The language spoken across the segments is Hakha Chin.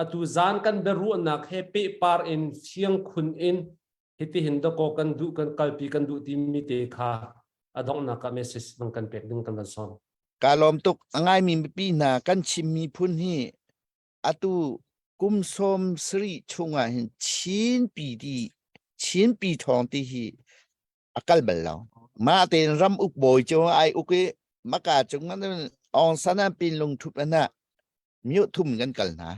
Atu zan kan biaruahnak he pehpar in fiang khun in hitihin dakaw kan duh kan kalpi kan duh timi te kha a donghnak ah message bang kan pek ding kan van sawm. Ka lawm tuk. A ngaimi mipi hna kan chimmi phun hi atu kum 70 chungah hin Chin pi ti Chin pi thawng ti hi a kal bal lo. Mah tein ram uk bawi cu ai uk i maka cung Aung San an pin lung thup an ah myo thum kan kal hna.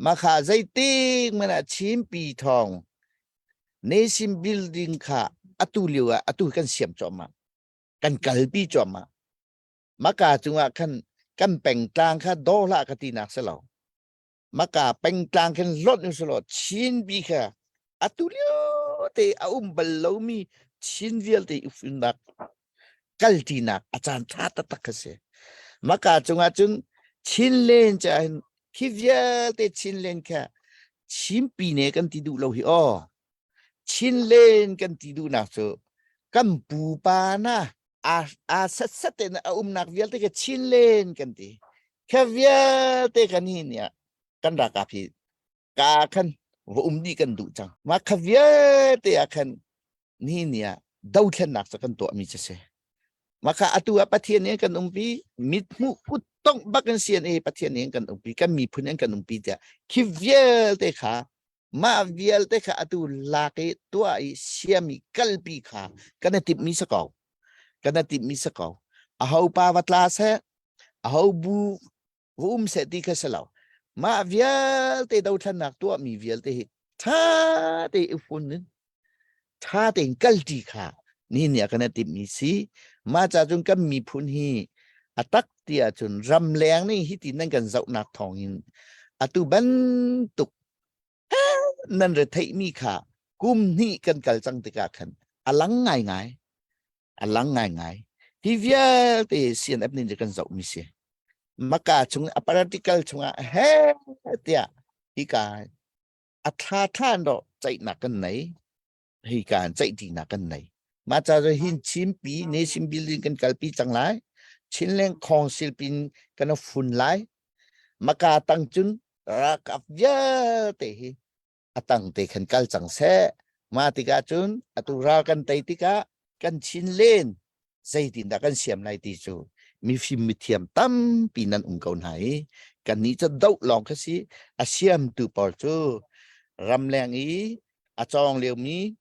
Makha zeitik man ah Chin pi thawng nation building kha atu lio ah atu kan siam cuahmah. Kan kalpi cuahmah. Maka cungah khan kan pengtlang kha daw hlah ka ti nak si lo. Maka pengtlang khin hlonh usulaw Chin bi kha atu lio te a um bal lomi Chin vialte ufinnak kalṭinak a caan ṭha taktak kha si. Maka cungah cun Chin len ca hin khi vialte Chin len kha Chinpi ne kan ti duh lo hi aw. Chin len kan ti duhnak cu kan pupa na aa setsat in a umnak vialte kha Chin len kan ti. Kha vialte kan hi nih kan ralkap hi ka khan va um dih kan duh cang. Mah kha vialte ah khan ni ni ah dothlennak cu kan tuahmi cu si. Mah kha atu ah Pathian nih kan umpi mithmuh kut tongh bak in CNA Pathian nih kan umpi kan miphun in kan umpi tiah khi vialte kha mah vialte kha atu lak i tuah i siam i kalpi kha kan i timhmi si ko. Kan i timhmi si ko. Aho pa va tla seh, aho bu va um seh ti kha si lo. Mah vialte dothlennak tuahmi vialte hi ṭha te i fun in ṭha tein kalṭi kha nihin ni ah kan i timhmi si. Mah ca cun kan miphun hi a tak ti ahcun ramleng nih hiti nan kan zohnak thawngin atu bantuk nan retheihmi kha kum hnih kan kal cang tikah khan a lang ngaingai. A lang ngaingai. Hi vialte CNF nih kan zohmi si. Maka chung a practical chungah he tiah hika a thla thla in rawh ceihnak kan nei. Hika in ceihtinak kan nei. Mah ca cu hin Chinpi nation building kan kalpi cang lai. Chinland Council pin kan fun lai. Maka tang cun ralkap vialte hi a tang te khan kal cang seh. Mah tikah cun atu ral kan tei tikah kan Chin len zeitindah kan siam lai ti cu mifim mithiam tampi nan um ko hna i kannih cu doh lawng kha si a siamtu pawl cu ramleng i a cawng liomi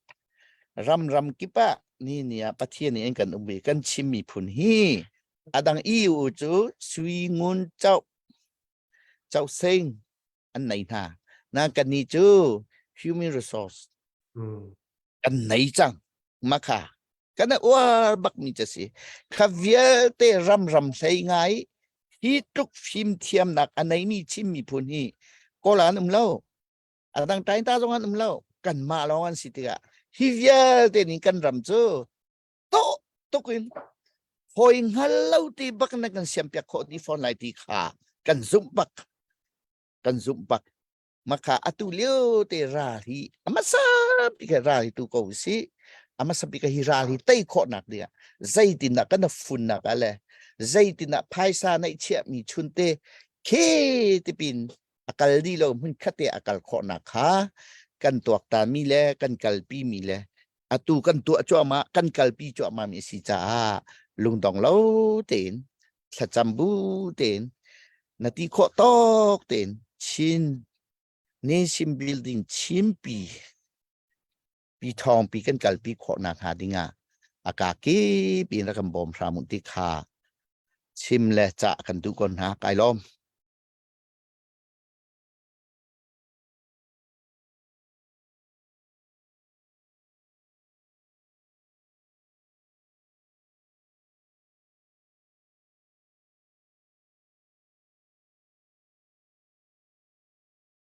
ram ram kip ah ni ni ah Pathian nih an kan um i kan Chin miphun hi a dang EU cu sui ngun chau chau sing an nei hna na kannih cu human resource kan nei cang makha kan uar bak mi ca si kha vialte ram ram hlei ngai hi tluk fim thiamnak a nei mi Chin miphun hi kawl an um lo adang tain ta zong an um lo kan mah lawng an si tikah hi vialte nih kan ram cu to tuk in hoi hngal lo ti bak na kan siam piak khawh ti fawn lai ti kha kan zumh bak kan zumh bak Maka atu lio te ral hi amasa bik ral hi tu ko si amasa bik hi ral hi tei khawhnak ding ah zeitindah kan funnak ah le zeitindah phaisa neih chiahmi chunte khe tipin a kal di lo hmun khat te a kal khawhnak kha kan tuakta mi le kan kalpi mi le atu kan tuah cuahmah kan kalpi cuahmah mi si caah lungdong lo tein thlacam bu tein na ti khawh tawk tein Chin Nation Building Chinpi pi thawngpi kan kalpi khawh nak hnga ding ah a ka kip in rak kan bawm hram u ti kha chim le cah kan duh ko hna kai lawm.